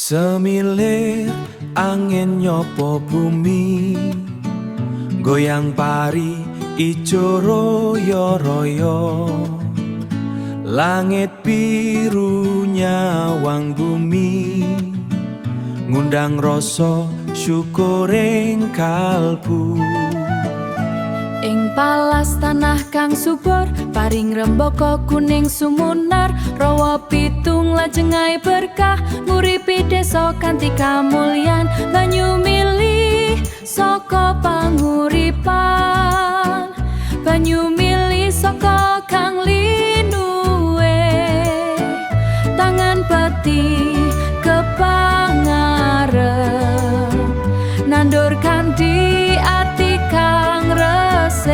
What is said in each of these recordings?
Semilir angin nyopo bumi, goyang pari ijo royo-royo. Langit biru nyawang bumi, ngundang rasa syukur ing kalbu. Ing palas tanah kang subur, paring rembaka kuning sumunar, rawa pitung lajengai berkah, nguripi desa kanthi kamulyan. Banyu mili saka panguripan, banyu mili saka kang linuwe, tangan peti kepangarep nandur kanthi ati kang resik.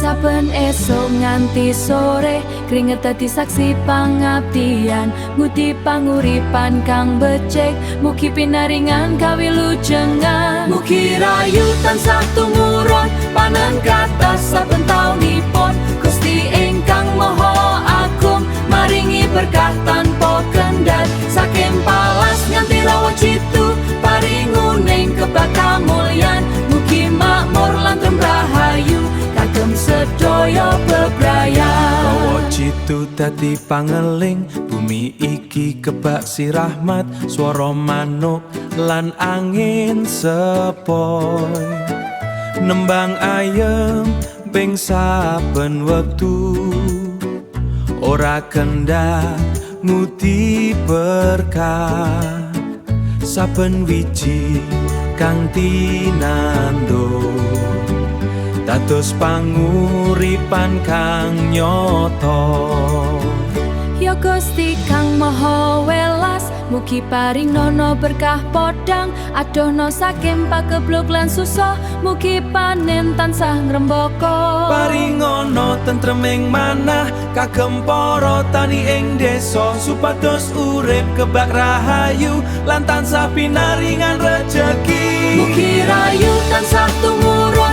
Saben esuk nganti sore, keringet dadi saksi pangabdian, ngudi panguripan kang becik, mugi pinaringan kawilujengan. Mugi rahayu tansah tumurun, panen kathah saben taunipun. Gusti ingkang Maha Agung maringi berkah tanpa kendhat, saking palas nganti rawa jitu, paringuning kebak kamulyan. Mugi makmur lan rahayu kagem sedaya bebrayan. Rawa jitu dadi pangeling bumi iki kebak sirahmat, swara manuk lan angin sepoi nembang ayem ping saben wektu, ora kendhat ngudi berkah saben wiji kang tinandur, dados panguripan kang nyata. Ya Gusti kang Maha Welas, mugi paringana berkah podang, adohna saking pagebluk lan susah, mugi panen tansah ngrembaka. Paringono tentreming manah kagem para tani ing desa, supados urip kebak rahayu lan tansah pinaringan rejeki. Mugi rahayu tansah tumurun.